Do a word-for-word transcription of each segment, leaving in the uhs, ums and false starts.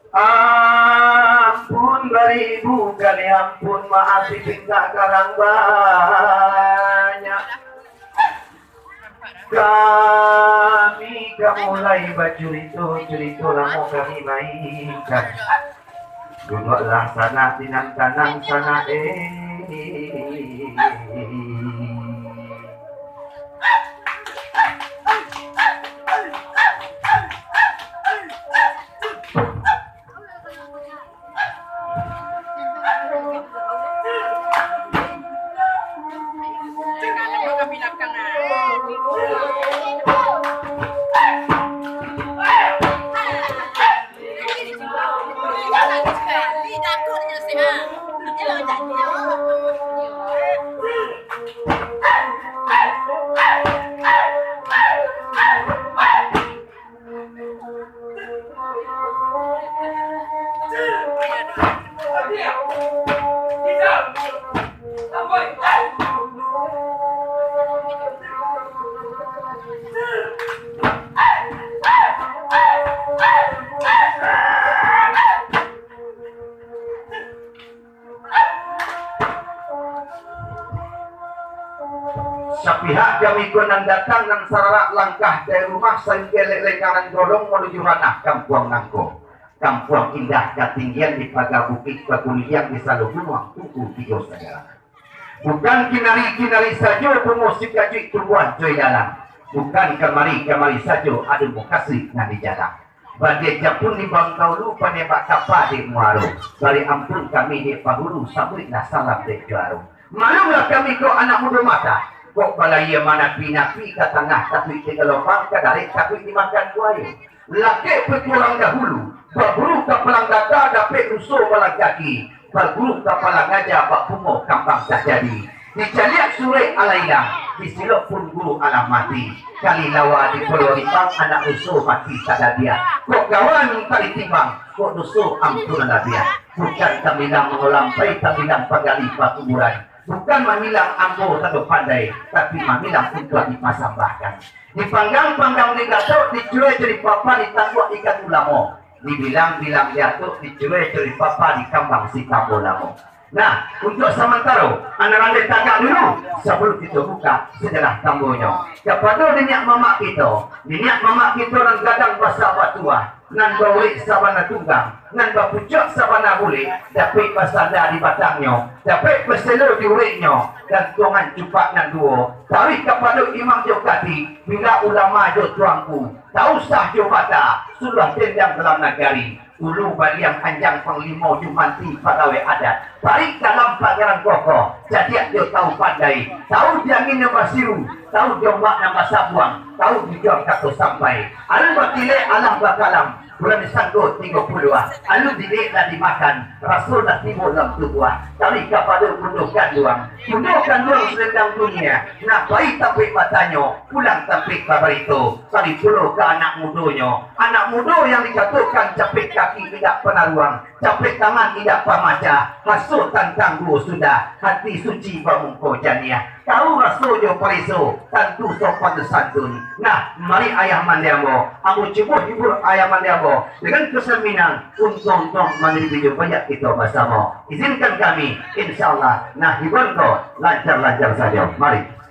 Ampun baribu kali ampun, maaf dipinta karang banyak. Kami ka mulai bacurito, curito lamo kami mainkan. Duduaklah sanak, di nan tanang sanak, eh. Sapihak kami ko nan datang, nan sararak langkah dari rumah, sanggelek lengkanan golong manuju ranah kampuang nangko. Kampuang indah katinggian di paga bukik, baguliang di salo gunuang, tungku tigo sagala. Bukan kinari-kinari sajo bungo sikajuik tumbuah joi dalam. Bukan kamari-kamari sajo ado mukasuik nan dijalang. Badia japun di Bangkaulu, panembak kapa di Muaro. Bari ampun kami dek pangulu, sambuiklah salam dek juaro. Maklumlah kami ko anak mudo mata. Kok balayia manapi-napi ka tangah, takuik di galombang, ka darek takuik dimakan buayo. Lakek bakurang dahulu, baburu ka palang data, dapek ruso balang kaki. Baguru kapala ngaja, bak bungo kambang tajadi. Dicaliak surek alah ilang, disilok pun guru alah mati. Kalilawa di Pulau Ripang, anak ruso mati tadabiah. Kok gawa mintak ditimbang, kok doso ampunlah labiah. Bukan tambilang mangolampai, tambilang pagali pakuburan. Bukan mamilang ambo tando pandai, tapi mamilang untuak dipasambahkan. Dipanggang-panggang di gatok, dicurai-curai papa, ditangguak ikan ulamo. Dibilang-bilang di atok, dicurai-curai papa, dikambang si tambo lamo. Nah, untuak samantaro, anak randai tagak dulu, sabalum kito buka sajarah tambonyo. Kapado niniak mamak kito, niniak mamak kito nan gadang basa batuah, nan baurek sabana tunggang, nan bapucuak sabana bulek, dapek basanda di batangnyo, dapek baselo di ureknyo, gantuangan cupak nan duo, taruih kapado imam jo kadi, pinggan ulama jo tuangku, tausah jo bata, suluah dendang dalam nagari, ulu baliang anjang panglimo jo manti pagawai adat, parik dalam pagaran kokoh, cadiak jo tahu pandai, tahu di angin nan basiru, tahu di ombak nan basabuang, tahu di juang kato sampai, alun batilek alah bakalam, bulan disangko tigo puluah, alun dilek lah dimakan, raso lah tibo dalam tubuah, taruih kapado bundo kanduang, bundo kanduang salendang dunia, nak pai tampek batanyo, pulang tampek babarito, tadi pulo ka anak mudonyo. Anak mudo yang dikatokan capek kaki indak panaruang, capek tangan indak pamacah, haso tantang duo sudah, hati suci bamungko janiah. Tahu raso jo pareso, tantu sopan santun. Nah, mari ayah mande ambo, ambo cubo hibur ayah mande ambo dengan kesan Minang, untuang-untuang manjadi video banyak kito basamo. Izinkan kami, insyaallah, nah, hiburan ko lancar-lancar sajo. Mari.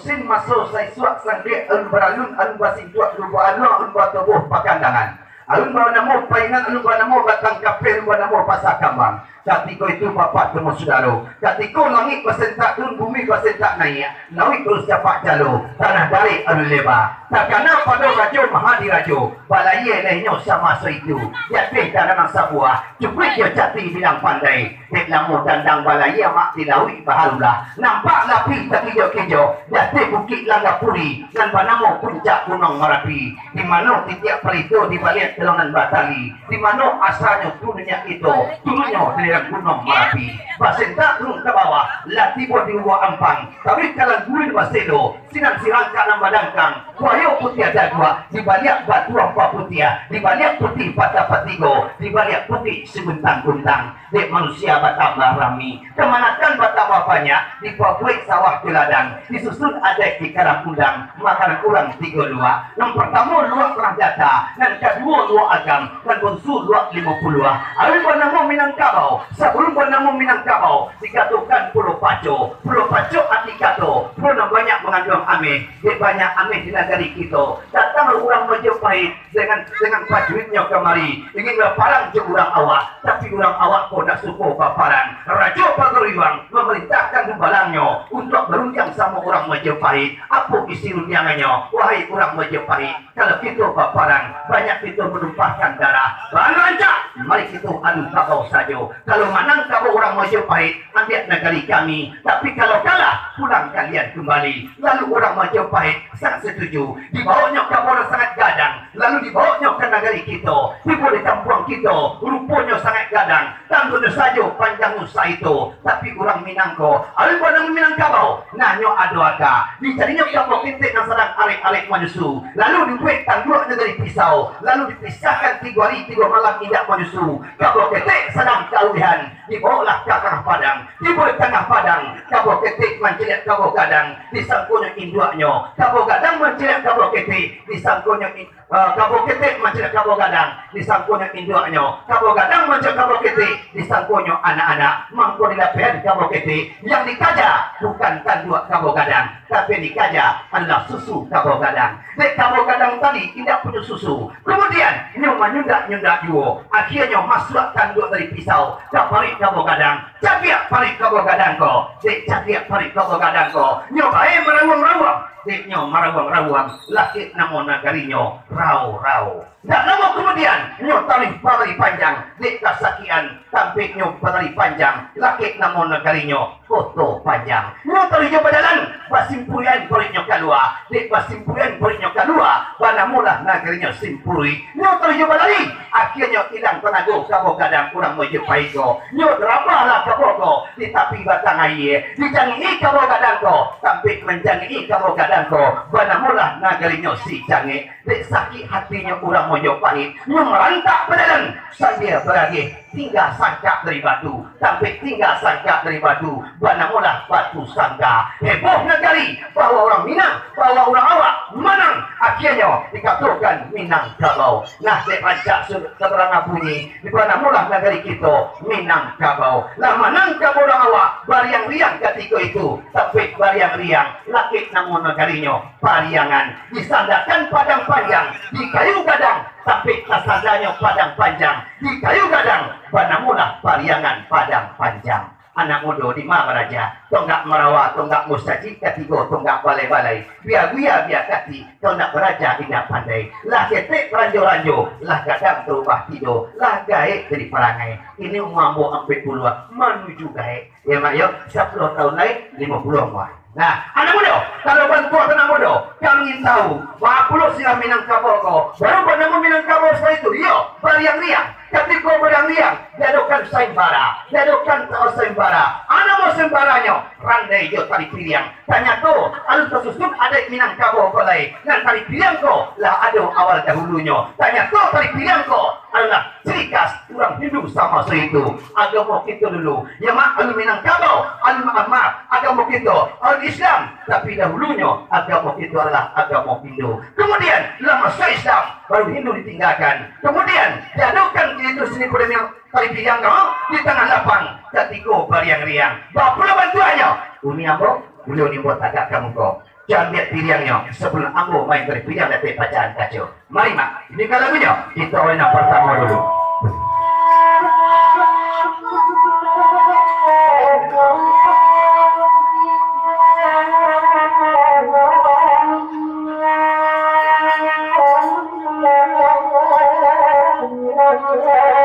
Sin maso saisuak sangkek, alun baralun, alun basintuak, alun baaluang, alun batoboh pakandangan. Alun banamo Painan, alun banamo Batang Kapeh, alun banamo Pasa Kambang. Katiko itu bapak temu sudaro, katiko langik basentak turun, bumi basentak naiak, lauik terus capak jalo, tanah darek alun leba. Takana pado Rajo Mahadirajo, balayie lah inyo samaso itu. Di ateh tanah nan sabuah, cukuik jo cati bilang pandai. Dek lamo dandang balayie mak di lauik baharulah. Nampak lapih takijok-kijok, di ateh bukik Langgapuri, nan banamo Puncak Gunuang Marapi. Di mano titiak palito di baliak tilang nan batali. Di mano asalnyo turunnyo itu, turunnyo dari Gunuang Marapi. Basentak turun ka bawah, lah tibo di Uwak Ampang. Taruih ka Langguin Baselo, sinan sirangkak nan badangkang. Buayo putiah daguak, di baliak batuang paputiah, di baliak putih patah patigo, di baliak putih siguntang-guntang. Dek manusia batambah rami, kamanakan batambah banyak, dipabuek sawah jo ladang, disusun adaik di karam undang, makanan urang tigo luak. Nan partamo luak Tanah Data, nan kaduo luak Agam, nan bunsu luak Limo Puluah. Alun banamo Minangkabau, sabalun banamo Minangkabau, dikatokan Pulo Paco. Pulo Paco arti kato, pulo nan banyak manganduang ameh. Dek banyak ameh di nagari kito, datanglah urang Majapahit dengan, dengan prajuritnyo kamari, ingin baparang jo urang awak, tapi urang awak ko dak suko baparang. Rajo Pagaruiwang mamarintahkan dubalangnyo untuak barundiang samo urang Majapahit. Apo isi rundiangannyo, wahai urang Majapahit? Kalau kito baparang, banyak kito manumpahkan darah. Barancak, mari kito adu kabau sajo. Kalau manang kabau urang Majapahit, ambiak nagari kami. Tapi kalau kalah, pulang kalian kembali. Lalu urang Majapahit sangat setuju. Dibawoknyo kabau nan sangat gadang, lalu dibawoknyo ka nagari kito. Tibo di kampuang kito, ruponyo sangat gadang, tanduaknyo sajo panjangnyo saito. Tapi urang Minang ko, alun banamo Minangkabau, nah nyo ado aka. Dicarinyo kabau ketek nan sadang arek-arek manyusu, lalu dibuek tanduaknyo dari pisau, lalu dipisahkan tigo ari tigo malam indak manyusu. Kabau ketek sadang kaulihan, dibawolah ka tangah padang. Tibo di tangah padang, kabau ketek mancaliak kabau gadang, disangkonyo induaknyo. Kabau gadang mancaliak kabau ketek, disangkonyo in-, ah, kabau ketek mancaliak kabau gadang, disangkonyo induaknyo. Kabau gadang mancaliak kabau ketek, disangkonyo anak-anak. Mangko dilapehan kabau ketek, yang dikaja bukan tanduak kabau gadang, tapi yang dikaja adalah susu kabau gadang. Dek kabau gadang tadi indak punyo susu. Kemudian, nyo manyundak-nyundak juo. Akhianyo masuak tanduak dari pisau ka paruik kabau gadang. Cabiak paruik kabau gadang ko. Dek cabiak paruik kabau gadang ko, nyo bae marawuang-rawuang. Dek nyo marawuang-rawuang, lakek namo nagarinyo Rao-Rao. Ndak lamo kamudian, nyo taruih balari panjang. Dek kasakian, tampek nyo balari panjang, lakek namo nagarinyo Koto Panjang. Nyo taruih jo bajalan, basimpuruian paruiknyo kalua. Dek basimpuruian paruiknyo kalua, banamolah nagarinyo Simpuruik. Nyo taruih jo balari, akhianyo ilang tanago kabau gadang urang Majapahit ko. Nyo tarabahlah kabau ko di tapi batang aia, dicangik-i kabau gadang ko, tampek mancangik-i kabau gadang ko, banamolah nagarinyo Sicangek. Dek sakik hatinyo urang Majapahit, nyo marantak bajalan sambia barageh, tingga sangkak dari batu, tampek tingga sangkak dari batu, banamolah Batu Sangka. Heboh nagari, bahwa urang Minang, bahwa urang awak manang, akhianyo dikatokan Minangkabau. Nah, dek rancak su-, katarangah bunyi, dibanamolah nagari kito Minangkabau. Lah manang kabau urang awak, bariang-riang katiko itu, tampek bariang-riang, lakek namo nagarinyo Pariangan. Disandakan padang panjang di kayu gadang, tampek tasandanyo padang panjang di kayu gadang, banamolah Pariangan Padang Panjang. Anak mudo, di ma baraja? Tonggak marawa, tonggak musajik, katigo tonggak balai-balai. Bia buya, bia kati, kok ndak baraja indak pandai. Lah ketek ranjo-ranjo, lah gadang tarubah tido, lah gaek jadi parangai. Kini umua ambo ampek puluah, manuju gaek. Yo, Mak, yo, sapuluah taun lai, limo puluah umua. Nah, anak mudo, kalau bantuak anak mudo, kami ingin tahu, baa pulo silah Minangkabau ko, baru banamo Minangkabau sudah itu, iyo, bariang-riang. Katiko bariang-riang, diadokan sayembara, diadokan tawaf sayembara. A namo sayembaranyo, randai jo tari piriang. Tanyato, alun tasusun adaik Minangkabau ko lai, nan tari piriang ko lah ado awal dahulunyo. Tanyato tari piriang ko adolah ciri khas urang Hindu samaso itu. Agamo kito dulu, yo Mak, alun Minangkabau, alun, ma-, maaf, agamo kito alun Islam, tapi dahulunyo agamo kito adolah agamo Hindu. Kamudian, lah masuak Islam, baru Hindu ditinggakan. Kamudian, diadokan itu seni budaya tari piriang ko di tangah lapang, katiko bariang-riang. Baa pulo bantuaknyo? Uni ambo, buluah uni ambo tagak ka muko. Cambiak piriangnyo, sabalun ambo main tari piriang di ateh pacaan kaco. Mari, Mak, ini kan lagunyo. Kito main yang partamo dulu.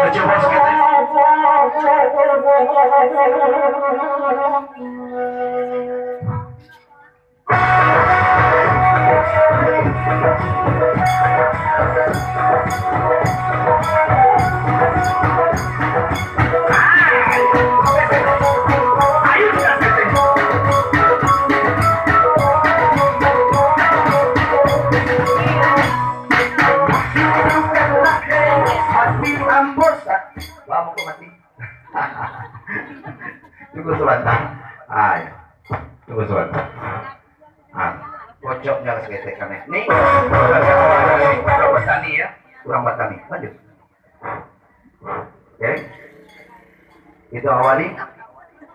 Cubo saketek. Tunggu sabanta. Ah, ya. Tunggu sabanta. Ah, kocoknyo lah saketek kami. Ni, urang batani, ya. Urang batani. Lanjut. Oke. Itu awali.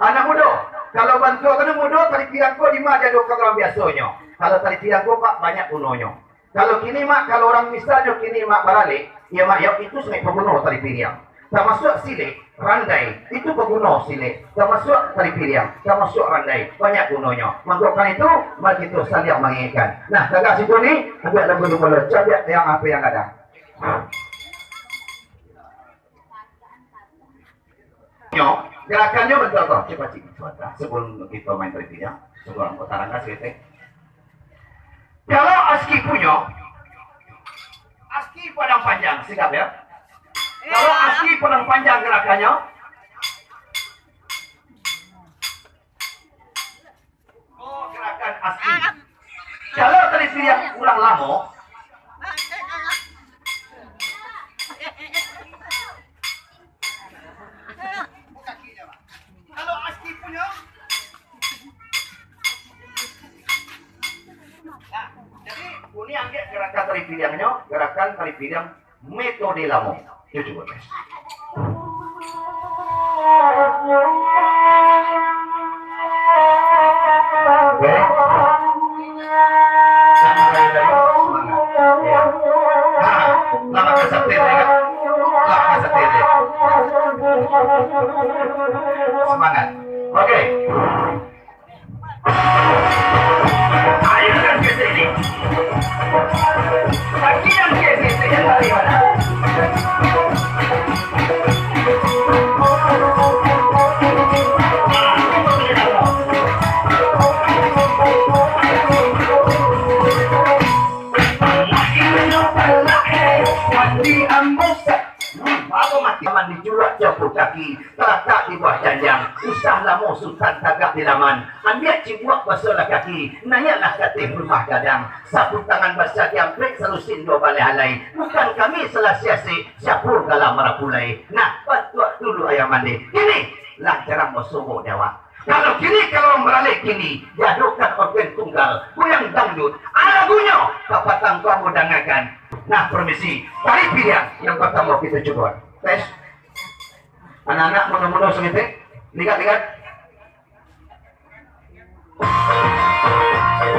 Anak mudo, kalau bantuak anak mudo, tari piriang ko dima diadokan urang biasonyo. Kalau tari piriang ko, Pak, banyak gunonyo. Kalau kini, Mak, kalau urang misalnyo kini, Mak, baralek, iyo, Mak, yo, itu sangaik paguno tari piriang. Tamasuak silek, randai, itu paguno silek. Tamasuak tari piriang, tamasuak randai, banyak gunonyo. Mangko kan itu, mari kito saliang mangingatkan. Nah, tagak situ ni, ambiak lagu dulu, cambiak yang apo yang gadang. Nyo, gerakannyo bantuak ko, cepat cik, sabanta. Sabalun kito main tari piriang, sabalun angkot tarangka saketek. Kalau aski punyo, aski padang panjang, sigap yo. Kalau aski padang panjang gerakannyo, Oh, gerakan aski. Kalau tari piriang urang lamo, kalau aski punyo. Nah, jadi, uni anggek gerakan tari piriangnyo, gerakan tari piriang metode lamo. Yo, cubo tes. Oke. Semangat. Ya. Ah, lama ka satele, kan? Lama ka satele. Semangat. Oke. Ayo, kan, ke sini. Bagi yang ke sini, yang dari mana? Mati ambo sa-, hmm, ambo mati. Aman dicurak capuk kaki, talatak di bawah janjang. Usah lamo Sutan tagak di laman. Ambiak cibuak basolah kaki, naiaklah ka ateh rumah gadang. Sapu tangan basa diampek, salusin duo baleh alai. Bukan kami salah siasek, siapo gala marapulai. Nah, bantuak dulu ayam mandi. Kini, lah jarang basobok di awak. Kalau kini, kalau baralek kini, diadokan organ tunggal, goyang dangdut. Ah, lagunyo, kapatang ko ambo dangakan. Nah, permisi, tari piriang yang partamo kito cubo. Tes. Anak-anak mudo-mudo saketek, lihat-lihat.